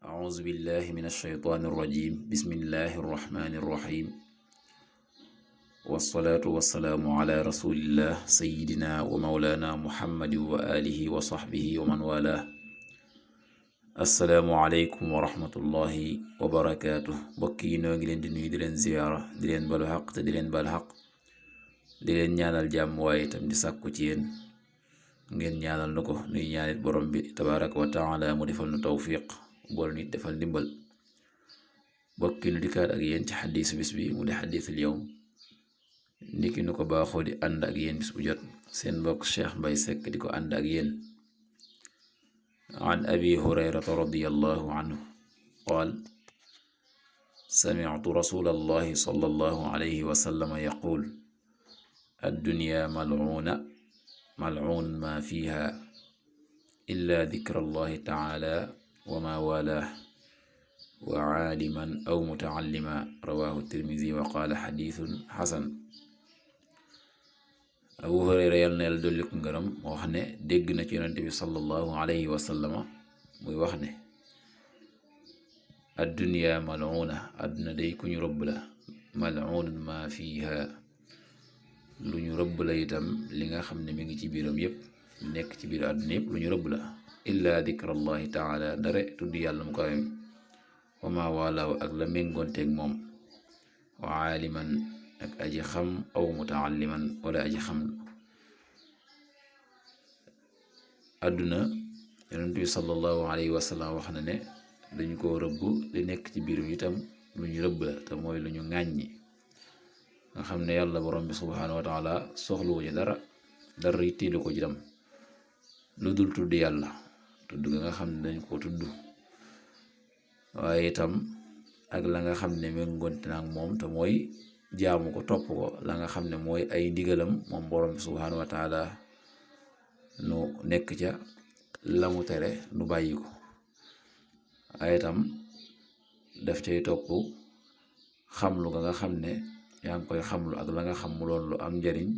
أعوذ بالله من الشيطان الرجيم بسم الله الرحمن الرحيم والصلاة والسلام على رسول الله سيدنا ومولانا محمد وآله وصحبه ومن والاه السلام عليكم ورحمة الله وبركاته بكي نوغي لين دي نوي دي لين زيارة دي لين بالو حق te di leen bal xaq di leen ñaanal jàmm waaye itam di sàkku ci yéen ngeen ñaanal nu ko nuy ñaanit borom bi tabaraka wa taala mu defal nu tawfiq bool nit defal ndimbal bokki nu dikkaat ak yéen ci xadiisu bis bi mu di xadiisul yawm niki nu ko baaxoo di ànd ak yéen bis bu jot seen mbokk Cheikh Mbaye Seck di ko ànd ak yéen an abi hurayrata radiyallahu anhu qaal sami'tu rasulallahi sallallahu alayhi wa sallam yaqul الدنيا ملعونة ملعون ما فيها إلا ذكر الله تعالى وما والاه وعالما أو متعلما رواه الترمذي وقال حديث حسن أبو هريرة يالنا يالدولك نغرم وحنا دقنا في صلى الله عليه وسلم وحنا الدنيا ملعونة أدنى ديكون رب له ملعون ما فيها lu ñu rëbb la itam li nga xam ne mi ngi ci biiram yépp nekk ci biir àdduna yépp lu ñu rëbb la illa dikrallahi taala dare tudd yàlla mu kawem wa ma walaaw ak la méngoonteeg moom wa aaliman ak aji xam aw mutaalliman wala aji xam àdduna yonent bi sallallahu alayhi wa sallam wax na ne dañu ko rëbb li nekk ci biiram itam lu ñu rëbb la te mooy lu ñu ŋàññi nga xam ne yàlla borom bi subhaanahu wa taala soxluwu ci dara yitteelu ko ci dem lu dul tudd yàlla tudd nga xam ne dañ ko tudd waaye itam ak la nga xam ne méngoonte na ak moom te mooy jaamu ko topp ko la nga xam ne mooy ay ndigalam moom borom bi subhaanahu wa taala nu nekk ca la mu tere nu bàyyi ko waaye itam daf cay topp xamlu nga xam ne yaa ngi koy xamlu ak la nga xam mu loon lu am njariñ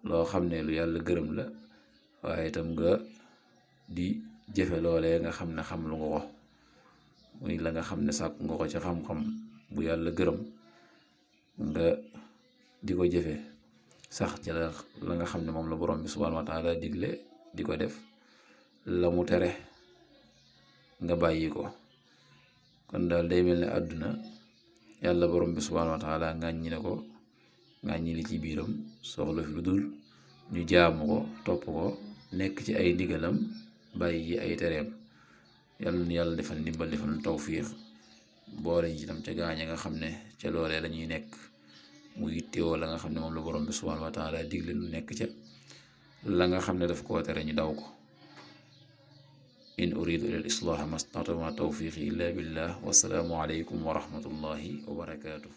loo xam ne lu yàlla gërëm la waaye itam nga di jëfe loolee nga xam ne xam lu nga ko muy la nga xam ne sàkk nga ko ci xam-xam bu yàlla gërëm nga di ko jëfe sax ci la nga xam ne moom la borom bi subhaanahu wa taala digle di ko def la mu tere nga bàyyi ko kon daal day mel ne àdduna yàlla borom bi subhaanahu wa taala ŋàññi na ko ŋàññi li ci biiram soxla fi lu dul ñu jaamu ko topp ko nekk ci ay ndigalam bàyyi yi ay tereem yàlla nu yàlla defal ndimbal defal nu tawfiix boole ci tam ca gaaña nga xam ne ca loolee lañuy nekk mu yittewoo la nga xam ne moom la borom bi subhaanahu wa taala digle nu nekk ca la nga xam ne daf koo tere ñu daw ko in uridu ila al islaaha mastata'tu ma tawfiqi illa billah wassalaamu alaykum wa rahmatullahi wa barakatuh